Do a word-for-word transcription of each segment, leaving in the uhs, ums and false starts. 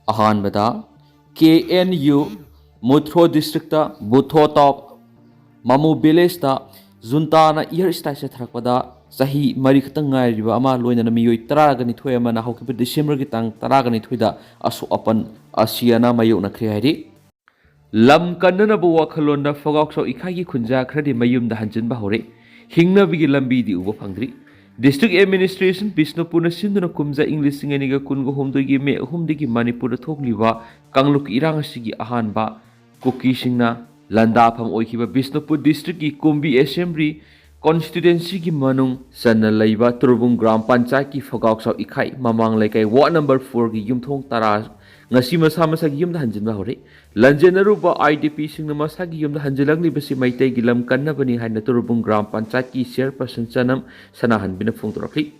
ꯑꯍꯥꯟꯕꯗ, ꯀꯦ and U ꯃꯨꯊ꯭ꯔꯣ district ꯕꯨꯊꯣ ꯇꯥꯎ ꯃꯥꯃꯨ ꯚꯤꯂꯦꯖꯇ ꯖꯨꯟꯇꯥꯅ year strike ꯆꯠꯊꯔꯛꯄꯗ ꯆꯍꯤ ꯃꯔꯤ ꯈꯛꯇꯪ ꯉꯥꯏꯔꯤꯕ ꯑꯃ ꯂꯣꯏꯅꯅ ꯃꯤꯑꯣꯏ ꯇꯔꯥꯒ ꯅꯤꯊꯣꯏ ꯑꯃꯅ ꯍꯧꯈꯤꯕ ꯗꯤꯁꯦꯝꯕꯔꯒꯤ ꯇꯥꯡ ꯇꯔꯥꯒ ꯅꯤꯊꯣꯏꯗ ꯑꯁꯣꯛ ꯑꯄꯟ ꯑꯁꯤ ꯑꯅꯥ ꯃꯥꯌꯣꯛꯅꯈ꯭ꯔꯦ ꯍꯥꯏꯔꯤ꯫ ꯂꯝ ꯀꯟꯅꯅꯕ ꯋꯥꯈꯜꯂꯣꯟꯗ ꯐꯒꯥꯎꯆꯥꯎ ꯏꯈꯥꯏꯒꯤ ꯈꯨꯟꯖꯥ ꯈꯔꯗꯤ ꯃꯌꯨꯝꯗ ꯍꯟꯖꯤꯟꯕ ꯍꯧꯔꯦ꯫ ꯍꯤꯡꯅꯕꯒꯤ ꯂꯝꯕꯤꯗꯤ ꯎꯕ ꯐꯪꯗ꯭ꯔꯤ꯫ ꯗꯤꯁꯇ꯭ꯔꯤꯛ ꯑꯦꯗꯃꯤꯅꯤꯁꯇ꯭ꯔꯦꯁꯟ ꯕꯤꯁꯅꯨꯄꯨꯔꯅ ꯁꯤꯟꯗꯨꯅ ꯀꯨꯝꯖꯥ ꯏꯪ ꯂꯤꯁꯤꯡ ꯑꯅꯤꯒ ꯀꯨꯟꯒ ꯍꯨꯝꯗꯣꯏꯒꯤ ꯃꯦ ꯑꯍꯨꯝꯗꯒꯤ ꯃꯅꯤꯄꯨꯔꯗ ꯊꯣꯛꯂꯤꯕ ꯀꯥꯡꯂꯨꯞꯀꯤ ꯏꯔꯥꯡ ꯑꯁꯤꯒꯤ ꯑꯍꯥꯟꯕ ꯀꯨꯀꯤꯁꯤꯡꯅ ꯂꯥꯟꯗꯥꯐꯝ ꯑꯣꯏꯈꯤꯕ ꯕꯤꯁꯅꯨꯄꯨꯔ ꯗꯤꯁꯇ꯭ꯔꯤꯛꯀꯤ ꯀꯨꯝꯕꯤ ꯑꯦꯁꯦꯝꯕ꯭ꯂꯤ ꯀꯣꯟꯁꯇꯤꯇ꯭ꯋꯦꯟꯁꯤꯒꯤ ꯃꯅꯨꯡ ꯆꯟꯅ ꯂꯩꯕ ꯇꯨꯔꯕꯨꯡ ꯒ꯭ꯔꯥꯝ ꯄꯟꯆꯥꯌꯠꯀꯤ ꯐꯒꯥꯎꯆꯥꯎ ꯏꯈꯥꯏ ꯃꯃꯥꯡ ꯂꯩꯀꯥꯏ ꯋꯥꯔꯗ ꯅꯝꯕꯔ ꯐꯣꯔꯒꯤ ꯌꯨꯝꯊꯣꯡ ꯇꯔꯥ ꯉꯁꯤ ꯃꯁꯥ ꯃꯁꯥꯒꯤ ꯌꯨꯝꯗ ꯍꯟꯖꯤꯟꯕ ꯍꯧꯔꯦ꯫ ꯂꯟꯖꯦꯟꯅꯔꯨꯕ ꯑꯥꯏ ꯗꯤ ꯄꯤꯁꯤꯡꯅ ꯃꯁꯥꯒꯤ ꯌꯨꯝꯗ ꯍꯟꯖꯤꯜꯂꯛꯂꯤꯕꯁꯤ ꯃꯩꯇꯩꯒꯤ ꯂꯝ ꯀꯟꯅꯕꯅꯤ ꯍꯥꯏꯅ ꯇꯨꯔꯕꯨꯡ ꯒ꯭ꯔꯥꯝ ꯄꯟꯆꯥꯌꯠꯀꯤ ꯆꯤꯌꯔꯄꯔꯁꯟ ꯆꯅꯝ ꯁꯅꯥꯍꯟꯕꯤꯅ ꯐꯣꯡꯗꯣꯔꯛꯂꯤ꯫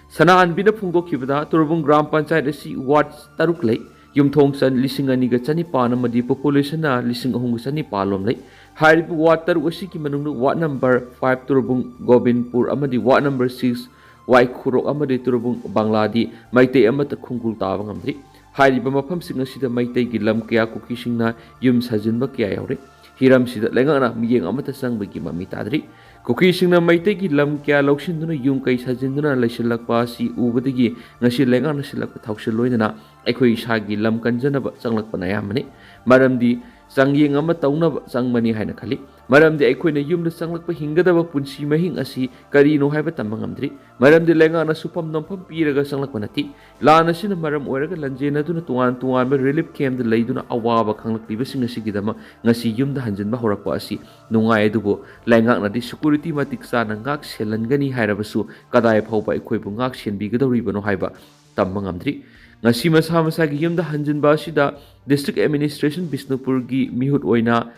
ꯁꯅꯥꯍꯟꯕꯤꯅ ꯐꯣꯡꯗꯣꯛꯈꯤꯕꯗ, ꯇꯨꯔꯕꯨꯡ ꯒ꯭ꯔꯥꯝ ꯄꯟꯆꯥꯌꯠ ꯑꯁꯤ ꯋꯥꯔꯗ ꯇꯔꯨꯛ ꯂꯩ꯫ ꯌꯨꯝꯊꯣꯡ ꯆꯟ ꯂꯤꯁꯤꯡ ꯑꯅꯤꯒ ꯆꯅꯤꯄꯥꯟ ꯑꯃꯗꯤ ꯄꯣꯄꯨꯂꯦꯁꯟꯅ ꯂꯤꯁꯤꯡ ꯑꯍꯨꯝꯒ ꯆꯅꯤꯄꯥꯟ ꯂꯣꯝ ꯂꯩ꯫ ꯍꯥꯏꯔꯤꯕ ꯋꯥꯔꯗ ꯇꯔꯨꯛ ꯑꯁꯤꯒꯤ ꯃꯅꯨꯡꯗ ꯋꯥꯔꯗ ꯅꯝꯕꯔ ꯐꯥꯏꯚ ꯇꯨꯔꯕꯨꯡ ꯒꯣꯕꯤꯟꯄꯨꯔ ꯑꯃꯗꯤ ꯋꯥꯔꯗ ꯅꯝꯕꯔ ꯁꯤꯛꯁ ꯋꯥꯏꯈꯨꯔꯣꯛ ꯑꯃꯗꯤ ꯇꯨꯔꯕꯨꯡ ꯕꯪꯂꯥꯗꯤ ꯃꯩꯇꯩ ꯑꯃꯠꯇ ꯈꯣꯡꯒꯨꯜ ꯇꯥꯕ ꯉꯝꯗ꯭ꯔꯤ꯫ ꯍꯥꯏꯔꯤꯕ ꯃꯐꯝꯁꯤꯡ ꯑꯁꯤꯗ ꯃꯩꯇꯩꯒꯤ ꯂꯝ ꯀꯌꯥ ꯀꯨꯀꯤꯁꯤꯡꯅ ꯌꯨꯝ ꯁꯥꯖꯤꯟꯕ ꯀꯌꯥ ꯌꯥꯎꯔꯤ꯫ ꯍꯤꯔꯝꯁꯤꯗ ꯂꯩꯉꯥꯛꯅ ꯃꯤꯠꯌꯦꯡ ꯑꯃꯠꯇ ꯆꯪꯕꯒꯤ ꯃꯃꯤ ꯇꯥꯗ꯭ꯔꯤ꯫ ꯀꯨꯀꯤꯁꯤꯡꯅ ꯃꯩꯇꯩꯒꯤ ꯂꯝ ꯀꯌꯥ ꯂꯧꯁꯤꯟꯗꯨꯅ ꯌꯨꯝ ꯀꯩ ꯁꯥꯖꯤꯟꯗꯨꯅ ꯂꯩꯁꯤꯜꯂꯛꯄ ꯑꯁꯤ ꯎꯕꯗꯒꯤ ꯉꯁꯤ ꯂꯩꯉꯥꯛꯅ ꯁꯤꯜꯂꯛꯄ ꯊꯧꯁꯤꯜ ꯂꯣꯏꯅꯅ ꯑꯩꯈꯣꯏ ꯏꯁꯥꯒꯤ ꯂꯝ ꯀꯟꯖꯅꯕ ꯆꯪꯂꯛꯄꯅ ꯑꯌꯥꯝꯕꯅꯤ꯫ ꯃꯔꯝꯗꯤ ꯆꯥꯡꯌꯦꯡ ꯑꯃ ꯇꯧꯅꯕ ꯆꯪꯕꯅꯤ ꯍꯥꯏꯅ ꯈꯜꯂꯤ꯫ ꯃꯔꯝꯗꯤ ꯑꯩꯈꯣꯏꯅ ꯌꯨꯝꯗ ꯆꯪꯂꯛꯄ ꯍꯤꯡꯒꯗꯕ ꯄꯨꯟꯁꯤ ꯃꯍꯤꯡ ꯑꯁꯤ ꯀꯔꯤꯅꯣ ꯍꯥꯏꯕ ꯇꯝꯕ ꯉꯝꯗ꯭ꯔꯤ꯫ ꯃꯔꯝꯗꯤ ꯂꯩꯉꯥꯛꯅ ꯁꯨꯐꯝ ꯅꯣꯝꯐꯝ ꯄꯤꯔꯒ ꯆꯪꯂꯛꯄ ꯅꯠꯇꯦ꯫ ꯂꯥꯟ ꯑꯁꯤꯅ ꯃꯔꯝ ꯑꯣꯏꯔꯒ ꯂꯟꯖꯦꯟꯅꯗꯨꯅ ꯇꯣꯉꯥꯟ ꯇꯣꯉꯥꯟꯕ ꯔꯤꯂꯤꯐ ꯀꯦꯝꯞꯇ ꯂꯩꯗꯨꯅ ꯑꯋꯥꯕ ꯈꯪꯂꯛꯂꯤꯕꯁꯤꯡ ꯑꯁꯤꯒꯤꯗꯃꯛ ꯉꯁꯤ ꯌꯨꯝꯗ ꯍꯟꯖꯤꯟꯕ ꯍꯧꯔꯛꯄ ꯑꯁꯤ ꯅꯨꯡꯉꯥꯏ, ꯑꯗꯨꯕꯨ ꯂꯩꯉꯥꯛꯅꯗꯤ ꯁꯦꯀ꯭ꯌꯨꯔꯤꯇꯤ ꯃꯇꯤꯛ ꯆꯥꯅ ꯉꯥꯛ ꯁꯦꯜꯍꯟꯒꯅꯤ ꯍꯥꯏꯔꯕꯁꯨ ꯀꯗꯥꯏ ꯐꯥꯎꯕ ꯑꯩꯈꯣꯏꯕꯨ ꯉꯥꯛ ꯁꯦꯟꯕꯤꯒꯗꯧꯔꯤꯕꯅꯣ ꯍꯥꯏꯕ ꯇꯝꯕ ꯉꯝꯗ꯭ꯔꯤ꯫ ꯉꯁꯤ ꯃꯁꯥ ꯃꯁꯥꯒꯤ ꯌꯨꯝꯗ ꯍꯟꯖꯤꯟꯕ ꯑꯁꯤꯗ ꯗꯤꯁꯇ꯭ꯔꯤꯛ ꯑꯦꯗꯃꯤꯅꯤꯁꯇ꯭ꯔꯦꯁꯟ ꯕꯤꯁꯅꯨꯄꯨꯔꯒꯤ ꯃꯤꯍꯨꯠ ꯑꯣꯏꯅ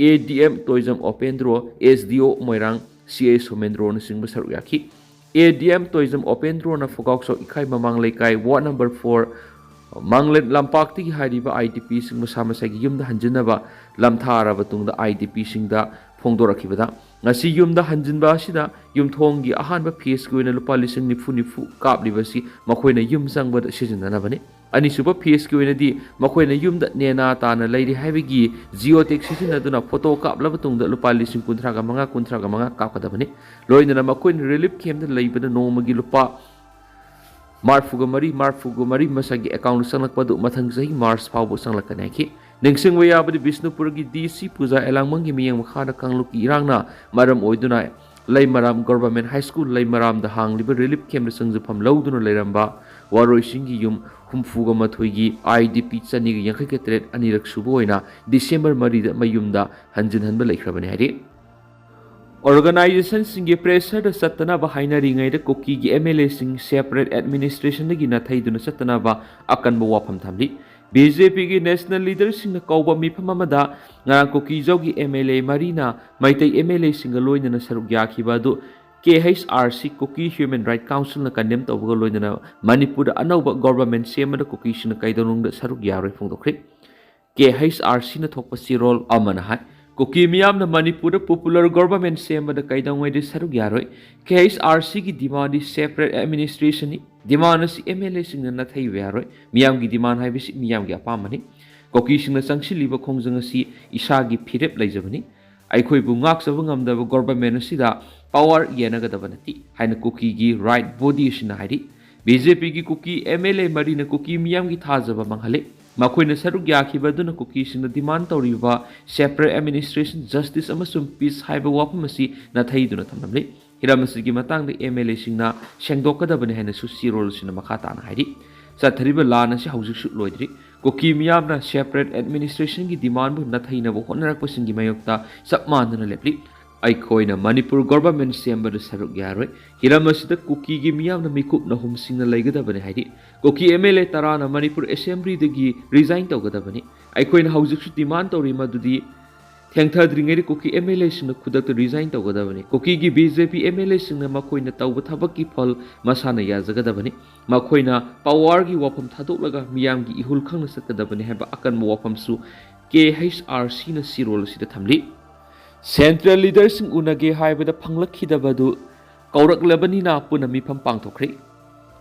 ꯑꯦ D M Toijam ꯑꯣꯄꯦꯟꯗ꯭ꯔꯣ, S D ꯑꯣ ꯃꯣꯏꯔꯥꯡ, ꯁꯤ ꯑꯥꯏ ꯁꯣꯃꯦꯟꯗ꯭ꯔꯣꯅꯆꯤꯡꯕ ꯁꯔꯨꯛ ꯌꯥꯈꯤ꯫ ꯑꯦ ꯗꯤ ꯑꯦꯝ ꯇꯣꯏꯖꯝ ꯑꯣꯄꯦꯟꯗ꯭ꯔꯣꯅ ꯐꯨꯒꯥꯎꯆꯥꯎ ꯏꯈꯥꯏ ꯃꯃꯥꯡ ꯂꯩꯀꯥꯏ ꯋꯥꯔꯗ ꯅꯝꯕꯔ ꯐꯣꯔ ꯃꯥꯡꯂꯦꯟ ꯂꯝꯄꯥꯛꯇꯒꯤ ꯍꯥꯏꯔꯤꯕ ꯑꯥꯏ ꯗꯤ ꯄꯤꯁꯤꯡ ꯃꯁꯥ ꯃꯁꯥꯒꯤ ꯌꯨꯝꯗ ꯍꯟꯖꯤꯟꯅꯕ ꯂꯝꯊꯥꯔꯕ ꯇꯨꯡꯗ ꯑꯥꯏ ꯗꯤ ꯄꯤꯁꯤꯡꯗ ꯐꯣꯡꯗꯣꯔꯛꯈꯤꯕꯗ, ꯉꯁꯤ ꯌꯨꯝꯗ ꯍꯟꯖꯤꯟꯕ ꯑꯁꯤꯗ ꯌꯨꯝꯊꯣꯡꯒꯤ ꯑꯍꯥꯟꯕ ꯐꯦꯁꯀꯤ ꯑꯣꯏꯅ ꯂꯨꯄꯥ ꯂꯤꯁꯤꯡ ꯅꯤꯐꯨ ꯅꯤꯐꯨ ꯀꯥꯞꯂꯤꯕ ꯑꯁꯤ ꯃꯈꯣꯏꯅ ꯌꯨꯝ ꯆꯪꯕꯗ ꯁꯤꯖꯤꯟꯅꯅꯕꯅꯤ꯫ ꯑꯅꯤꯁꯨꯕ ꯐꯦꯁꯀꯤ ꯑꯣꯏꯅꯗꯤ ꯃꯈꯣꯏꯅ ꯌꯨꯝꯗ ꯅꯦꯅꯥ ꯇꯥꯅ ꯂꯩꯔꯤ ꯍꯥꯏꯕꯒꯤ ꯖꯤꯑꯣ ꯇꯦꯛ ꯁꯤꯖꯤꯟꯅꯗꯨꯅ ꯐꯣꯇꯣ ꯀꯥꯞꯂꯕ ꯇꯨꯡꯗ ꯂꯨꯄꯥ ꯂꯤꯁꯤꯡ ꯀꯨꯟꯊ꯭ꯔꯥꯒ ꯃꯉꯥ, ꯀꯨꯟꯊ꯭ꯔꯥꯒ ꯃꯉꯥ ꯀꯥꯞꯀꯗꯕꯅꯤ꯫ ꯂꯣꯏꯅꯅ ꯃꯈꯣꯏꯅ ꯔꯤꯂꯤꯐ ꯀꯦꯝꯞꯇ ꯂꯩꯕꯗ ꯅꯣꯡꯃꯒꯤ ꯂꯨꯄꯥ ꯃꯔꯤꯐꯨꯒ ꯃꯔꯤ, ꯃꯔꯤꯐꯨꯒ ꯃꯔꯤ ꯃꯁꯥꯒꯤ ꯑꯦꯀꯥꯎꯟꯗ ꯆꯪꯂꯛꯄ ꯑꯗꯨ ꯃꯊꯪ ꯆꯍꯤ ꯃꯥꯔꯆ ꯐꯥꯎꯕ ꯆꯪꯂꯛꯀꯅꯤ ꯍꯥꯏꯈꯤ꯫ ꯅꯤꯡꯁꯤꯡꯕ ꯌꯥꯕꯗꯤ, ꯕꯤꯁꯅꯨꯄꯨꯔꯒꯤ ꯗꯤ ꯁꯤ ꯄꯨꯖꯥ ꯑꯦꯂꯥꯡꯕꯝꯒꯤ ꯃꯤꯠꯌꯦꯡ ꯃꯈꯥꯗ ꯀꯥꯡꯂꯨꯞꯀꯤ ꯏꯔꯥꯡꯅ ꯃꯔꯝ ꯑꯣꯏꯗꯨꯅ ꯂꯩꯃꯔꯥꯝ ꯒꯣꯚꯔꯟꯃꯦꯟꯠ ꯍꯥꯏ ꯁ꯭ꯀꯨꯜ ꯂꯩꯃꯔꯥꯝꯗ ꯍꯥꯡꯂꯤꯕ ꯔꯤꯂꯤꯐ ꯀꯦꯝꯞꯇ ꯆꯪꯖꯐꯝ ꯂꯧꯗꯨꯅ ꯂꯩꯔꯝꯕ ꯋꯥꯔꯣꯏꯁꯤꯡꯒꯤ ꯌꯨꯝ ꯍꯨꯝꯐꯨꯒ ꯃꯥꯊꯣꯏꯒꯤ ꯑꯥꯏ ꯗꯤ ꯄꯤ ꯆꯅꯤꯒ ꯌꯥꯡꯈꯩꯒ ꯇꯔꯦꯠ ꯑꯅꯤꯔꯛ ꯁꯨꯕ ꯑꯣꯏꯅ ꯗꯤꯁꯦꯝꯕꯔ ꯃꯔꯤꯗ ꯃꯌꯨꯝꯗ ꯍꯟꯖꯤꯟꯍꯟꯕ ꯂꯩꯈ꯭ꯔꯕꯅꯤ ꯍꯥꯏꯔꯤ꯫ ꯑꯣꯔꯒꯅꯥꯏꯖꯦꯁꯟꯁꯤꯡꯒꯤ ꯄ꯭ꯔꯦꯁꯔꯗ ꯆꯠꯇꯅꯕ ꯍꯥꯏꯅꯔꯤꯉꯩꯗ ꯀꯨꯀꯤꯒꯤ ꯑꯦꯝ ꯑꯦꯜ ꯑꯦꯁꯤꯡ ꯁꯦꯄꯔꯦꯠ ꯑꯦꯗꯃꯤꯅꯤꯁꯇ꯭ꯔꯦꯁꯟꯗꯒꯤ ꯅꯥꯊꯩꯗꯨꯅ ꯆꯠꯇꯅꯕ ꯑꯀꯟꯕ ꯋꯥꯐꯝ ꯊꯝꯂꯤ꯫ ꯕꯤ ꯖꯦ ꯄꯤꯒꯤ ꯅꯦꯁꯅꯦꯜ ꯂꯤꯗꯔꯁꯤꯡꯅ ꯀꯧꯕ ꯃꯤꯐꯝ ꯑꯃꯗ ꯉꯔꯥꯡ ꯀꯨꯀꯤꯖꯥꯎꯒꯤ ꯑꯦꯝ ꯑꯦꯜ ꯑꯦ ꯃꯔꯤꯅ ꯃꯩꯇꯩ ꯑꯦꯝ ꯑꯦꯜ ꯑꯦꯁꯤꯡꯒ ꯂꯣꯏꯅꯅ ꯁꯔꯨꯛ ꯌꯥꯈꯤꯕ ꯑꯗꯨ ꯀꯦ ꯑꯩꯆ ꯑꯥꯔ ꯁꯤ, ꯀꯨꯀꯤ ꯍ꯭ꯌꯨꯃꯦꯟ ꯔꯥꯏꯠ ꯀꯥꯎꯟꯁꯤꯜꯅ ꯀꯟꯗꯦꯝ ꯇꯧꯕꯒ ꯂꯣꯏꯅꯅ ꯃꯅꯤꯄꯨꯔꯗ ꯑꯅꯧꯕ ꯒꯣꯚꯔꯟꯃꯦꯟꯠ ꯁꯦꯝꯕꯗ ꯀꯨꯀꯤꯁꯤꯡꯅ ꯀꯩꯗꯧꯅꯨꯡꯗ ꯁꯔꯨꯛ ꯌꯥꯔꯣꯏ ꯐꯣꯡꯗꯣꯛꯈ꯭ꯔꯤ꯫ ꯀꯦ ꯑꯩꯆ ꯑꯥꯔ ꯁꯤꯅ ꯊꯣꯛꯄ ꯆꯦꯔꯣꯜ ꯑꯃꯅ ꯍꯥꯏ, ꯀꯨꯀꯤ ꯃꯤꯌꯥꯝꯅ ꯃꯅꯤꯄꯨꯔꯗ ꯄꯣꯄꯨꯂꯔ ꯒꯣꯚꯔꯟꯃꯦꯟꯠ ꯁꯦꯝꯕꯗ ꯀꯩꯗꯧꯉꯩꯗ ꯁꯔꯨꯛ ꯌꯥꯔꯣꯏ꯫ ꯀꯦ ꯑꯩꯆ ꯑꯥꯔ ꯁꯤꯒꯤ ꯗꯤꯃꯥꯟꯗꯤ ꯁꯦꯄꯔꯦꯠ ꯑꯦꯗꯃꯤꯅꯤꯁꯇ꯭ꯔꯦꯁꯟꯅꯤ꯫ ꯗꯤꯃꯥꯟ ꯑꯁꯤ ꯑꯦꯝ ꯑꯦꯜ ꯑꯦꯁꯤꯡꯅ ꯅꯥꯊꯩꯕ ꯌꯥꯔꯣꯏ꯫ ꯃꯤꯌꯥꯝꯒꯤ ꯗꯤꯃꯥꯟ ꯍꯥꯏꯕꯁꯤ ꯃꯤꯌꯥꯝꯒꯤ ꯑꯄꯥꯝꯕꯅꯤ꯫ ꯀꯨꯀꯤꯁꯤꯡꯅ ꯆꯪꯁꯤꯜꯂꯤꯕ ꯈꯣꯡꯖꯪ ꯑꯁꯤ ꯏꯁꯥꯒꯤ ꯐꯤꯔꯦꯞ ꯂꯩꯖꯕꯅꯤ꯫ ꯑꯩꯈꯣꯏꯕꯨ ꯉꯥꯛꯆꯕ ꯉꯝꯗꯕ ꯒꯣꯚꯔꯟꯃꯦꯟꯠ ꯑꯁꯤꯗ ꯄꯥꯋꯔ ꯌꯦꯟꯅꯒꯗꯕ ꯅꯠꯇꯦ ꯍꯥꯏꯅ ꯀꯨꯀꯤꯒꯤ ꯔꯥꯏꯠ ꯕꯣꯗꯤ ꯑꯁꯤꯅ ꯍꯥꯏꯔꯤ꯫ ꯕꯤ ꯖꯦ ꯄꯤꯒꯤ ꯀꯨꯀꯤ ꯑꯦꯝ ꯑꯦꯜ ꯑꯦ ꯃꯔꯤꯅ ꯀꯨꯀꯤ ꯃꯤꯌꯥꯝꯒꯤ ꯊꯥꯖꯕ ꯃꯥꯡꯍꯜꯂꯤ꯫ ꯃꯈꯣꯏꯅ ꯁꯔꯨꯛ ꯌꯥꯈꯤꯕ ꯑꯗꯨꯅ ꯀꯨꯀꯤꯁꯤꯡꯅ ꯗꯤꯃꯥꯟ ꯇꯧꯔꯤꯕ ꯁꯦꯄꯔꯦꯠ ꯑꯦꯗꯃꯤꯅꯤꯁꯇ꯭ꯔꯦꯁꯟ, ꯖꯁꯇꯤꯁ ꯑꯃꯁꯨꯡ ꯄꯤꯁ ꯍꯥꯏꯕ ꯋꯥꯐꯝ ꯑꯁꯤ ꯅꯥꯊꯩꯗꯨꯅ ꯊꯝꯂꯝꯂꯤ꯫ ꯍꯤꯔꯝ ꯑꯁꯤꯒꯤ ꯃꯇꯥꯡꯗ ꯑꯦꯝ ꯑꯦꯜ ꯑꯦꯁꯤꯡꯅ ꯁꯦꯡꯗꯣꯛꯀꯗꯕꯅꯤ ꯍꯥꯏꯅꯁꯨ ꯆꯦꯔꯣꯜ ꯑꯁꯤꯅ ꯃꯈꯥ ꯇꯥꯅ ꯍꯥꯏꯔꯤ꯫ ꯆꯠꯊꯔꯤꯕ ꯂꯥꯟ ꯑꯁꯤ ꯍꯧꯖꯤꯛꯁꯨ ꯂꯣꯏꯗ꯭ꯔꯤ꯫ ꯀꯨꯀꯤ ꯃꯤꯌꯥꯝꯅ ꯁꯦꯄꯔꯦꯠ ꯑꯦꯗꯃꯤꯅꯤꯁꯇ꯭ꯔꯦꯁꯟꯒꯤ ꯗꯤꯃꯥꯟꯕꯨ ꯅꯥꯊꯩꯅꯕ ꯍꯣꯠꯅꯔꯛꯄꯁꯤꯡꯒꯤ ꯃꯥꯌꯣꯛꯇ ꯆꯞ ꯃꯥꯟꯅꯅ ꯂꯦꯞꯂꯤ꯫ ꯑꯩꯈꯣꯏꯅ ꯃꯅꯤꯄꯨꯔ ꯒꯣꯚꯔꯟꯃꯦꯟꯠ ꯁꯦꯝꯕꯗ ꯁꯔꯨꯛ ꯌꯥꯔꯣꯏ꯫ ꯍꯤꯔꯝ ꯑꯁꯤꯗ ꯀꯨꯀꯤꯒꯤ ꯃꯤꯌꯥꯝꯅ ꯃꯤꯀꯨꯞ ꯅꯍꯨꯝꯁꯤꯡꯅ ꯂꯩꯒꯗꯕꯅꯤ ꯍꯥꯏꯔꯤ꯫ ꯀꯨꯀꯤ ꯑꯦꯝ ꯑꯦꯜ ꯑꯦ ꯇꯔꯥꯅ ꯃꯅꯤꯄꯨꯔ ꯑꯦꯁꯦꯝꯕ꯭ꯂꯤꯗꯒꯤ ꯔꯤꯖꯥꯏꯟ ꯇꯧꯒꯗꯕꯅꯤ꯫ ꯑꯩꯈꯣꯏꯅ ꯍꯧꯖꯤꯛꯁꯨ ꯗꯤꯃꯥꯟ ꯇꯧꯔꯤ ꯃꯗꯨꯗꯤ ꯊꯦꯡꯊꯗ꯭ꯔꯤꯉꯩꯗ ꯀꯨꯀꯤ ꯑꯦꯝ ꯑꯦꯜ ꯑꯦꯁꯤꯡꯅ ꯈꯨꯗꯛꯇ ꯔꯤꯖꯥꯏꯟ ꯇꯧꯒꯗꯕꯅꯤ꯫ ꯀꯨꯀꯤꯒꯤ B J P M L ꯑꯦꯁꯤꯡꯅ ꯃꯈꯣꯏꯅ ꯇꯧꯕ ꯊꯕꯛꯀꯤ ꯐꯜ ꯃꯁꯥꯅ ꯌꯥꯖꯒꯗꯕꯅꯤ꯫ ꯃꯈꯣꯏꯅ ꯄꯥꯋꯔꯒꯤ ꯋꯥꯐꯝ ꯊꯥꯗꯣꯛꯂꯒ ꯃꯤꯌꯥꯝꯒꯤ ꯏꯍꯨꯜ ꯈꯪꯅ ꯆꯠꯀꯗꯕꯅꯤ ꯍꯥꯏꯕ ꯑꯀꯟꯕ ꯋꯥꯐꯝꯁꯨ ꯀꯦ ꯑꯩꯆ ꯑꯥꯔ ꯁꯤꯅ ꯆꯦꯔꯣꯜ ꯑꯁꯤꯗ ꯊꯝꯂꯤ꯫ ꯁꯦꯟꯇ꯭ꯔꯦꯜ ꯂꯤꯗꯔꯁꯤꯡ ꯎꯅꯒꯦ ꯍꯥꯏꯕꯗ ꯐꯪꯂꯛꯈꯤꯗꯕꯗꯨ ꯀꯧꯔꯛꯂꯕꯅꯤꯅ ꯄꯨꯟꯅ ꯃꯤꯐꯝ ꯄꯥꯡꯊꯣꯛꯈ꯭ꯔꯦ꯫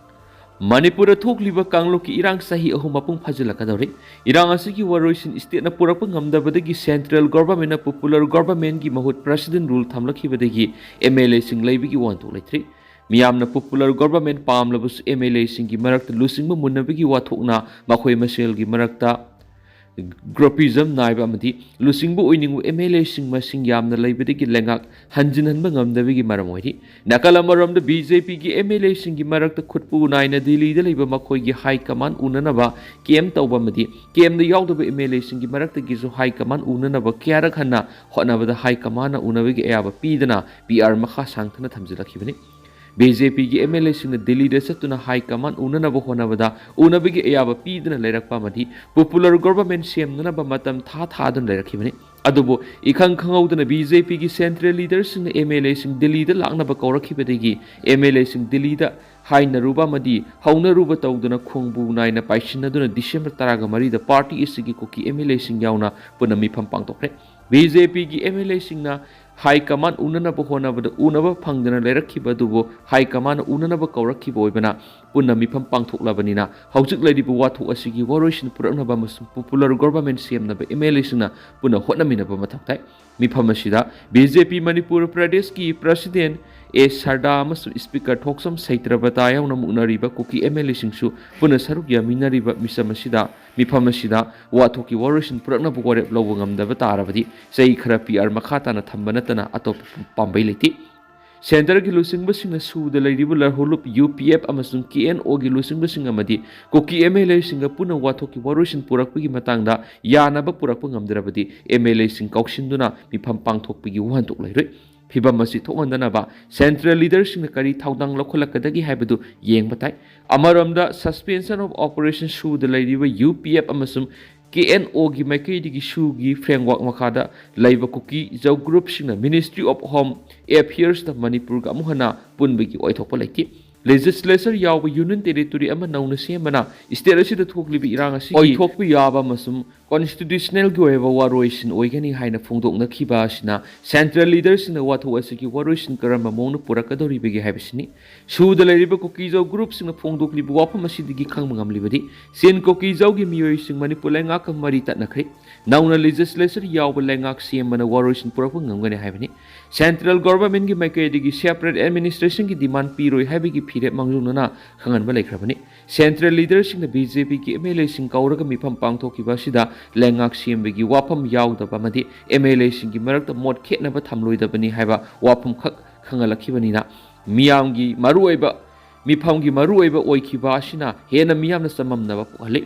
ꯃꯅꯤꯄꯨꯔꯗ ꯊꯣꯛꯂꯤꯕ ꯀꯥꯡꯂꯨꯞꯀꯤ ꯏꯔꯥꯡ ꯆꯍꯤ ꯑꯍꯨꯝ ꯃꯄꯨꯡ ꯐꯥꯖꯤꯜꯂꯛꯀꯗꯧꯔꯦ꯫ ꯏꯔꯥꯡ ꯑꯁꯤꯒꯤ ꯋꯥꯔꯣꯏꯁꯤꯟ ꯁ꯭ꯇꯦꯠꯅ ꯄꯨꯔꯛꯄ ꯉꯝꯗꯕꯗꯒꯤ ꯁꯦꯟꯇ꯭ꯔꯦꯜ ꯒꯣꯚꯔꯟꯃꯦꯟꯠꯅ ꯄꯣꯄꯨꯂꯔ ꯒꯣꯚꯔꯟꯃꯦꯟꯠꯀꯤ ꯃꯍꯨꯠ ꯄ꯭ꯔꯦꯁꯤꯗꯦꯟꯠ ꯔꯨꯜ ꯊꯝꯂꯛꯈꯤꯕꯗꯒꯤ ꯑꯦꯝ ꯑꯦꯜ ꯑꯦꯁꯤꯡ ꯂꯩꯕꯒꯤ ꯋꯥꯍꯟꯊꯣꯛ ꯂꯩꯇ꯭ꯔꯤ꯫ ꯃꯤꯌꯥꯝꯅ ꯄꯣꯄꯨꯂꯔ ꯒꯣꯚꯔꯟꯃꯦꯟꯠ ꯄꯥꯝꯂꯕꯁꯨ ꯑꯦꯝ ꯑꯦꯜ ꯑꯦꯁꯤꯡꯒꯤ ꯃꯔꯛꯇ ꯂꯨꯆꯤꯡꯕ ꯃꯨꯟꯅꯕꯒꯤ ꯋꯥꯊꯣꯛꯅ ꯃꯈꯣꯏ ꯃꯁꯦꯜꯒꯤ ꯃꯔꯛꯇ ꯒ꯭ꯔꯨꯄꯤꯖꯝ ꯅꯥꯏꯕ ꯑꯃꯗꯤ ꯂꯨꯆꯤꯡꯕ ꯑꯣꯏꯅꯤꯡꯕ ꯑꯦꯝ ꯑꯦꯜ ꯑꯦꯁꯤꯡ ꯃꯁꯤꯡ ꯌꯥꯝꯅ ꯂꯩꯕꯗꯒꯤ ꯂꯩꯉꯥꯛ ꯍꯟꯖꯤꯟꯍꯟꯕ ꯉꯝꯗꯕꯒꯤ ꯃꯔꯝ ꯑꯣꯏꯔꯤ꯫ ꯅꯥꯀꯜ ꯑꯃꯔꯣꯝꯗ ꯕꯤ ꯖꯦ ꯄꯤꯒꯤ ꯑꯦꯝ ꯑꯦꯜ ꯑꯦꯁꯤꯡꯒꯤ ꯃꯔꯛꯇ ꯈꯨꯠꯄꯨ ꯅꯥꯏꯅ ꯗꯤꯜꯂꯤꯗ ꯂꯩꯕ ꯃꯈꯣꯏꯒꯤ ꯍꯥꯏ ꯀꯃꯥꯟ ꯎꯅꯅꯕ ꯀꯦꯝ ꯇꯧꯕ ꯑꯃꯗꯤ ꯀꯦꯝꯗ ꯌꯥꯎꯗꯕ ꯑꯦꯝ ꯑꯦꯜ ꯑꯦꯁꯤꯡꯒꯤ ꯃꯔꯛꯇꯒꯤꯁꯨ ꯍꯥꯏ ꯀꯃꯥꯟ ꯎꯅꯅꯕ ꯀꯌꯥꯔꯛ ꯍꯟꯅ ꯍꯣꯠꯅꯕꯗ ꯍꯥꯏ ꯀꯃꯥꯟꯅ ꯎꯅꯕꯒꯤ ꯑꯌꯥꯕ ꯄꯤꯗꯅ ꯄꯤ ꯑꯥꯔ ꯃꯈꯥ ꯁꯥꯡꯊꯅ ꯊꯝꯖꯤꯜꯂꯛꯈꯤꯕꯅꯤ꯫ ꯕꯤ ꯖꯦ ꯄꯤꯒꯤ ꯑꯦꯝ ꯑꯦꯜ ꯑꯦꯁꯤꯡꯅ ꯗꯤꯜꯂꯤꯗ ꯆꯠꯇꯨꯅ ꯍꯥꯏ ꯀꯃꯥꯟ ꯎꯅꯅꯕ ꯍꯣꯠꯅꯕꯗ ꯎꯅꯕꯒꯤ ꯑꯌꯥꯕ ꯄꯤꯗꯨꯅ ꯂꯩꯔꯛꯄ ꯑꯃꯗꯤ ꯄꯣꯄꯨꯂꯔ ꯒꯣꯚꯔꯟꯃꯦꯟꯠ ꯁꯦꯝꯅꯅꯕ ꯃꯇꯝ ꯊꯥ ꯊꯥꯗꯨꯅ ꯂꯩꯔꯛꯈꯤꯕꯅꯤ꯫ ꯑꯗꯨꯕꯨ ꯏꯈꯪ ꯈꯪꯍꯧꯗꯅ ꯕꯤ ꯖꯦ ꯄꯤꯒꯤ ꯁꯦꯟꯇ꯭ꯔꯦꯜ ꯂꯤꯗꯔꯁꯤꯡꯅ ꯑꯦꯝ ꯑꯦꯜ ꯑꯦꯁꯤꯡ ꯗꯤꯜꯂꯤꯗ ꯂꯥꯛꯅꯕ ꯀꯧꯔꯛꯈꯤꯕꯗꯒꯤ ꯑꯦꯝ ꯑꯦꯜ ꯑꯦꯁꯤꯡ ꯗꯤꯜꯂꯤꯗ ꯍꯥꯏꯅꯔꯨꯕ ꯑꯃꯗꯤ ꯍꯧꯅꯔꯨꯕ ꯇꯧꯗꯨꯅ ꯈꯣꯡꯕꯨ ꯅꯥꯏꯅ ꯄꯥꯏꯁꯤꯟꯅꯗꯨꯅ ꯗꯤꯁꯦꯝꯕꯔ ꯇꯔꯥꯒ ꯃꯔꯤꯗ ꯄꯥꯔꯇꯤ ꯑꯁꯤꯒꯤ ꯀꯨꯀꯤ ꯑꯦꯝ ꯑꯦꯜ ꯑꯦꯁꯤꯡ ꯌꯥꯎꯅ ꯄꯨꯟꯅ ꯃꯤꯐꯝ ꯄꯥꯡꯊꯣꯛꯈ꯭ꯔꯦ꯫ ꯕꯤ ꯖꯦ ꯄꯤꯒꯤ ꯑꯦꯝ ꯑꯦꯜ ꯑꯦꯁꯤꯡꯅ ꯍꯥꯏ ꯀꯃꯥꯟ ꯎꯅꯅꯕ ꯍꯣꯠꯅꯕꯗ ꯎꯅꯕ ꯐꯪꯗꯅ ꯂꯩꯔꯛꯈꯤꯕ ꯑꯗꯨꯕꯨ ꯍꯥꯏ ꯀꯃꯥꯟꯅ ꯎꯅꯅꯕ ꯀꯧꯔꯛꯈꯤꯕ ꯑꯣꯏꯕꯅ ꯄꯨꯟꯅ ꯃꯤꯐꯝ ꯄꯥꯡꯊꯣꯛꯂꯕꯅꯤꯅ ꯍꯧꯖꯤꯛ ꯂꯩꯔꯤꯕ ꯋꯥꯊꯣꯛ ꯑꯁꯤꯒꯤ ꯋꯥꯔꯣꯏꯁꯤꯟ ꯄꯨꯔꯛꯅꯕ ꯑꯃꯁꯨꯡ ꯄꯣꯄꯨꯂꯔ ꯒꯣꯚꯔꯟꯃꯦꯟꯠ ꯁꯦꯝꯅꯕ ꯑꯦꯝ ꯑꯦꯜ ꯑꯦꯁꯤꯡꯅ ꯄꯨꯟꯅ ꯍꯣꯠꯅꯃꯤꯟꯅꯕ ꯃꯊꯧ ꯇꯥꯏ꯫ ꯃꯤꯐꯝ ꯑꯁꯤꯗ ꯕꯤ ꯖꯦ ꯄꯤ ꯃꯅꯤꯄꯨꯔ ꯄ꯭ꯔꯗꯦꯁꯀꯤ ꯄ꯭ꯔꯁꯤꯗꯦꯟꯠ ꯑꯦ ꯁꯔꯗꯥ ꯑꯃꯁꯨꯡ ꯁ꯭ꯄꯤꯀꯔ ꯊꯣꯛꯆꯝ ꯁꯩꯇ꯭ꯔꯕꯇꯥ ꯌꯥꯎꯅ ꯃꯨꯛꯅꯔꯤꯕ ꯀꯨꯀꯤ ꯑꯦꯝ ꯑꯦꯜ ꯑꯦꯁꯤꯡꯁꯨ ꯄꯨꯟꯅ ꯁꯔꯨꯛ ꯌꯥꯃꯤꯟꯅꯔꯤꯕ ꯃꯤꯆꯝ ꯑꯁꯤꯗ ꯃꯤꯐꯝ ꯑꯁꯤꯗ ꯋꯥꯊꯣꯛꯀꯤ ꯋꯥꯔꯣꯏꯁꯤꯟ ꯄꯨꯔꯛꯅꯕ ꯋꯥꯔꯦꯞ ꯂꯧꯕ ꯉꯝꯗꯕ ꯇꯥꯔꯕꯗꯤ ꯆꯍꯤ ꯈꯔ ꯄꯤ ꯑꯥꯔ ꯃꯈꯥ ꯇꯥꯅ ꯊꯝꯕ ꯅꯠꯇꯅ ꯑꯇꯣꯞꯄ ꯄꯥꯝꯕꯩ ꯂꯩꯇꯦ꯫ ꯁꯦꯟꯇꯔꯒꯤ ꯂꯨꯆꯤꯡꯕꯁꯤꯡꯅ ꯁꯨꯗ ꯂꯩꯔꯤꯕ ꯂꯔꯍꯨꯂꯨꯞ ꯌꯨ ꯄꯤ ꯑꯦꯐ ꯑꯃꯁꯨꯡ ꯀꯦ ꯑꯦꯟ ꯑꯣꯒꯤ ꯂꯨꯆꯤꯡꯕꯁꯤꯡ ꯑꯃꯗꯤ ꯀꯨꯀꯤ ꯑꯦꯝ ꯑꯦꯜ ꯑꯦꯁꯤꯡꯒ ꯄꯨꯟꯅ ꯋꯥꯊꯣꯛꯀꯤ ꯋꯥꯔꯣꯏꯁꯤꯟ ꯄꯨꯔꯛꯄꯒꯤ ꯃꯇꯥꯡꯗ ꯌꯥꯅꯕ ꯄꯨꯔꯛꯄ ꯉꯝꯗ꯭ꯔꯕꯗꯤ ꯑꯦꯝ ꯑꯦꯜ ꯑꯦꯁꯤꯡ ꯀꯧꯁꯤꯟꯗꯨꯅ ꯃꯤꯐꯝ ꯄꯥꯡꯊꯣꯛꯄꯒꯤ ꯋꯥꯍꯟꯊꯣꯛ ꯂꯩꯔꯣꯏ꯫ ꯐꯤꯚꯝ ꯑꯁꯤ ꯊꯣꯛꯍꯟꯗꯅꯕ ꯁꯦꯟꯇ꯭ꯔꯦꯜ ꯂꯤꯗꯔꯁꯤꯡꯅ ꯀꯔꯤ ꯊꯧꯗꯥꯡ ꯂꯧꯈꯠꯂꯛꯀꯗꯒꯦ ꯍꯥꯏꯕꯗꯨ ꯌꯦꯡꯕ ꯇꯥꯏ꯫ ꯑꯃꯔꯣꯝꯗ ꯁꯁꯄꯦꯟꯁꯟ ꯑꯣꯐ ꯑꯣꯄꯔꯦꯁꯟ ꯁꯨꯗ ꯂꯩꯔꯤꯕ ꯌꯨ ꯄꯤ ꯑꯦꯐ ꯑꯃꯁꯨꯡ ꯀꯦ ꯑꯦꯟ ꯑꯣꯒꯤ ꯃꯥꯏꯀꯩꯗꯒꯤ ꯁꯨꯒꯤ ꯐ꯭ꯔꯦꯝꯋꯥꯔꯛ ꯃꯈꯥꯗ ꯂꯩꯕ ꯀꯨꯀꯤ ꯖꯧ ꯒ꯭ꯔꯨꯞꯁꯤꯡꯅ ꯃꯤꯅꯤꯁꯇ꯭ꯔꯤ ꯑꯣꯐ ꯍꯣꯝ ꯑꯦꯐꯤꯌꯔꯁꯇ ꯃꯅꯤꯄꯨꯔꯒ ꯑꯃꯨꯛ ꯍꯟꯅ ꯄꯨꯟꯕꯒꯤ ꯑꯣꯏꯊꯣꯛꯄ ꯂꯩꯇꯦ꯫ ꯂꯦꯖꯤꯁꯂꯦꯆꯔ ꯌꯥꯎꯕ ꯌꯨꯅꯤꯌꯟ ꯇꯦꯔꯤꯇꯣꯔꯤ ꯑꯃ ꯅꯧꯅ ꯁꯦꯝꯕꯅ ꯁ꯭ꯇꯦꯠ ꯑꯁꯤꯗ ꯊꯣꯛꯂꯤꯕ ꯏꯔꯥꯡ ꯑꯁꯤꯒꯤ ꯑꯣꯏꯊꯣꯛꯄ ꯌꯥꯕ ꯑꯃꯁꯨꯡ ꯀꯣꯟꯁꯇꯤꯇ꯭ꯌꯨꯁꯅꯦꯜꯒꯤ ꯑꯣꯏꯕ ꯋꯥꯔꯣꯏꯁꯤꯟ ꯑꯣꯏꯒꯅꯤ ꯍꯥꯏꯅ ꯐꯣꯡꯗꯣꯛꯅꯈꯤꯕ ꯑꯁꯤꯅ ꯁꯦꯟꯇ꯭ꯔꯦꯜ ꯂꯤꯗꯔꯁꯤꯡꯅ ꯋꯥꯊꯣꯛ ꯑꯁꯤꯒꯤ ꯋꯥꯔꯣꯏꯁꯤꯟ ꯀꯔꯝꯕ ꯃꯑꯣꯡꯗ ꯄꯨꯔꯛꯀꯗꯧꯔꯤꯕꯒꯦ ꯍꯥꯏꯕꯁꯤꯅꯤ꯫ ꯁꯨꯗ ꯂꯩꯔꯤꯕ ꯀꯨꯀꯤꯖꯧ ꯒ꯭ꯔꯨꯞꯁꯤꯡꯅ ꯐꯣꯡꯗꯣꯛꯂꯤꯕ ꯋꯥꯐꯝ ꯑꯁꯤꯗꯒꯤ ꯈꯪꯕ ꯉꯝꯂꯤꯕꯗꯤ ꯆꯤꯟ ꯀꯨꯀꯤꯖꯧꯒꯤ ꯃꯤꯑꯣꯏꯁꯤꯡ ꯃꯅꯤꯄꯨꯔ ꯂꯩꯉꯥꯛꯀ ꯃꯔꯤ ꯇꯠꯅꯈ꯭ꯔꯦ꯫ ꯅꯧꯅ ꯂꯦꯖꯤꯁꯂꯦꯆꯔ ꯌꯥꯎꯕ ꯂꯩꯉꯥꯛ ꯁꯦꯝꯕꯅ ꯋꯥꯔꯣꯏꯁꯤꯟ ꯄꯨꯔꯛꯄ ꯉꯝꯒꯅꯤ ꯍꯥꯏꯕꯅꯤ꯫ ꯁꯦꯟꯇ꯭ꯔꯦꯜ ꯒꯣꯚꯔꯟꯃꯦꯟꯠꯀꯤ ꯃꯥꯏꯀꯩꯗꯒꯤ ꯁꯦꯄꯔꯦꯠ ꯑꯦꯗꯃꯤꯅꯤꯁꯇ꯭ꯔꯦꯁꯟꯒꯤ ꯗꯤꯃꯥꯟ ꯄꯤꯔꯣꯏ ꯍꯥꯏꯕꯒꯤ ꯐꯤꯔꯦꯞ ꯃꯥꯡꯖꯧꯅꯅ ꯈꯪꯍꯟꯕ ꯂꯩꯈ꯭ꯔꯕꯅꯤ꯫ ꯁꯦꯟꯇ꯭ꯔꯦꯜ ꯂꯤꯗꯔꯁꯤꯡꯅ ꯕꯤ ꯖꯦ ꯄꯤꯒꯤ ꯑꯦꯝ ꯑꯦꯜ ꯑꯦꯁꯤꯡ ꯀꯧꯔꯒ ꯃꯤꯐꯝ ꯄꯥꯡꯊꯣꯛꯈꯤꯕ ꯑꯁꯤꯗ ꯂꯩꯉꯥꯛ ꯁꯦꯝꯕꯒꯤ ꯋꯥꯐꯝ ꯌꯥꯎꯗꯕ ꯑꯃꯗꯤ ꯑꯦꯝ ꯑꯦꯜ ꯑꯦꯁꯤꯡꯒꯤ ꯃꯔꯛꯇ ꯃꯣꯠ ꯈꯦꯠꯅꯕ ꯊꯝꯂꯣꯏꯗꯕꯅꯤ ꯍꯥꯏꯕ ꯋꯥꯐꯝꯈꯛ ꯈꯪꯍꯜꯂꯛꯈꯤꯕꯅꯤꯅ ꯃꯤꯌꯥꯝꯒꯤ ꯃꯔꯨꯑꯣꯏꯕ ꯃꯤꯐꯝꯒꯤ ꯃꯔꯨꯑꯣꯏꯕ ꯑꯣꯏꯈꯤꯕ ꯑꯁꯤꯅ ꯍꯦꯟꯅ ꯃꯤꯌꯥꯝꯅ ꯆꯃꯝꯅꯕ ꯄꯣꯛꯍꯜꯂꯤ꯫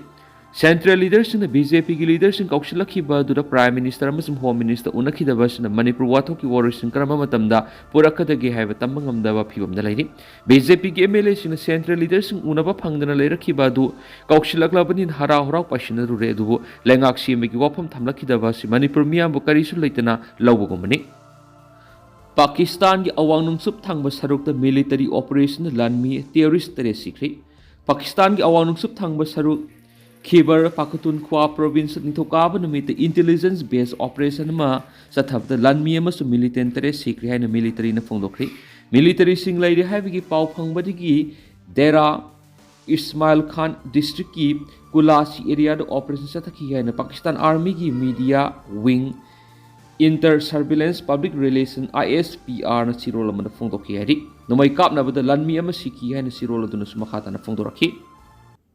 ꯁꯦꯟꯇ꯭ꯔꯦꯜ ꯂꯤꯗꯔꯁꯤꯡꯅ ꯕꯤ ꯖꯦ ꯄꯤꯒꯤ ꯂꯤꯗꯔꯁꯤꯡ ꯀꯧꯁꯤꯜꯂꯛꯈꯤꯕ ꯑꯗꯨꯗ ꯄ꯭ꯔꯥꯏꯝ ꯃꯤꯅꯤꯁꯇꯔ ꯑꯃꯁꯨꯡ ꯍꯣꯝ ꯃꯤꯅꯤꯁꯇꯔ ꯎꯅꯈꯤꯗꯕ ꯑꯁꯤꯅ ꯃꯅꯤꯄꯨꯔ ꯋꯥꯊꯣꯛꯀꯤ ꯋꯥꯔꯣꯏꯁꯤꯟ ꯀꯔꯝꯕ ꯃꯇꯝꯗ ꯄꯨꯔꯛꯀꯗꯒꯦ ꯍꯥꯏꯕ ꯇꯝꯕ ꯉꯝꯗꯕ ꯐꯤꯕꯝꯗ ꯂꯩꯔꯤ꯫ ꯕꯤ ꯖꯦ ꯄꯤꯒꯤ ꯑꯦꯝ ꯑꯦꯜ ꯑꯦꯁꯤꯡꯅ ꯁꯦꯟꯇ꯭ꯔꯦꯜ ꯂꯤꯗꯔꯁꯤꯡ ꯎꯅꯕ ꯐꯪꯗꯅ ꯂꯩꯔꯛꯈꯤꯕ ꯑꯗꯨ ꯀꯧꯁꯤꯜꯂꯛꯂꯕꯅꯤꯅ ꯍꯔꯥꯎ ꯍꯔꯥꯎ ꯄꯥꯏꯁꯤꯟꯅꯔꯨꯔꯦ, ꯑꯗꯨꯕꯨ ꯂꯩꯉꯥꯛ ꯁꯦꯝꯕꯒꯤ ꯋꯥꯐꯝ ꯊꯝꯂꯛꯈꯤꯗꯕ ꯑꯁꯤ ꯃꯅꯤꯄꯨꯔ ꯃꯤꯌꯥꯝꯕꯨ ꯀꯔꯤꯁꯨ ꯂꯩꯇꯅ ꯂꯧꯕꯒꯨꯝꯕꯅꯤ꯫ ꯄꯥꯀꯤꯁꯇꯥꯟꯒꯤ ꯑꯋꯥꯡ ꯅꯣꯡꯆꯨꯞ ꯊꯪꯕ ꯁꯔꯨꯛꯇ ꯃꯤꯂꯤꯇꯔꯤ ꯑꯣꯄꯔꯦꯁꯟꯗ ꯂꯥꯟꯃꯤ ꯇꯦꯔꯣꯔꯤꯁ ꯇꯔꯦꯠ ꯁꯤꯈ꯭ꯔꯦ꯫ ꯄꯥꯀꯤꯁꯇꯥꯟꯒꯤ ꯑꯋꯥꯡ ꯅꯣꯡꯆꯨꯞ ꯊꯪꯕ ꯁꯔꯨꯛ ꯈꯤꯕꯔ ꯄꯥꯈꯇꯨꯟꯈ꯭ꯋꯥ ꯄ꯭ꯔꯣꯚꯤꯟꯁ ꯅꯤꯡꯊꯧꯀꯥꯕ ꯅꯨꯃꯤꯠꯇ ꯏꯟꯇꯦꯂꯤꯖꯦꯟꯁ ꯕꯦꯁ ꯑꯣꯄꯔꯦꯁꯟ ꯑꯃ ꯆꯠꯊꯕꯗ ꯂꯥꯟꯃꯤ ꯑꯃꯁꯨꯡ ꯃꯤꯂꯤꯇꯦꯟ ꯇꯔꯦꯠ ꯁꯤꯈ꯭ꯔꯦ ꯍꯥꯏꯅ ꯃꯤꯂꯤꯇꯔꯤꯅ ꯐꯣꯡꯗꯣꯛꯈ꯭ꯔꯦ꯫ ꯃꯤꯂꯤꯇꯔꯤꯁꯤꯡ ꯂꯩꯔꯦ ꯍꯥꯏꯕꯒꯤ ꯄꯥꯎ ꯐꯪꯕꯗꯒꯤ ꯗꯦꯔꯥ ꯏꯁꯃꯥꯏꯜ ꯈꯥꯟ ꯗꯤꯁꯇ꯭ꯔꯤꯛꯀꯤ ꯀꯨꯂꯥꯁꯤ ꯑꯦꯔꯤꯌꯥꯗ ꯑꯣꯄꯔꯦꯁꯟ ꯆꯠꯊꯈꯤ ꯍꯥꯏꯅ ꯄꯥꯀꯤꯁꯇꯥꯟ ꯑꯥꯔꯃꯤꯒꯤ media wing inter surveillance public relations, I S P ꯑꯥꯔꯅ ꯆꯤꯔꯣꯜ ꯑꯃꯗ ꯐꯣꯡꯗꯣꯛꯈꯤ ꯍꯥꯏꯔꯤ꯫ ꯅꯣꯡꯃꯩ ꯀꯥꯞꯅꯕꯗ ꯂꯥꯟꯃꯤ ꯑꯃ ꯁꯤꯈꯤ ꯍꯥꯏꯅ ꯆꯤꯔꯣꯜ ꯑꯗꯨꯅꯁꯨ ꯃꯈꯥ ꯇꯥꯅ ꯐꯣꯡꯗꯣꯔꯛꯈꯤ꯫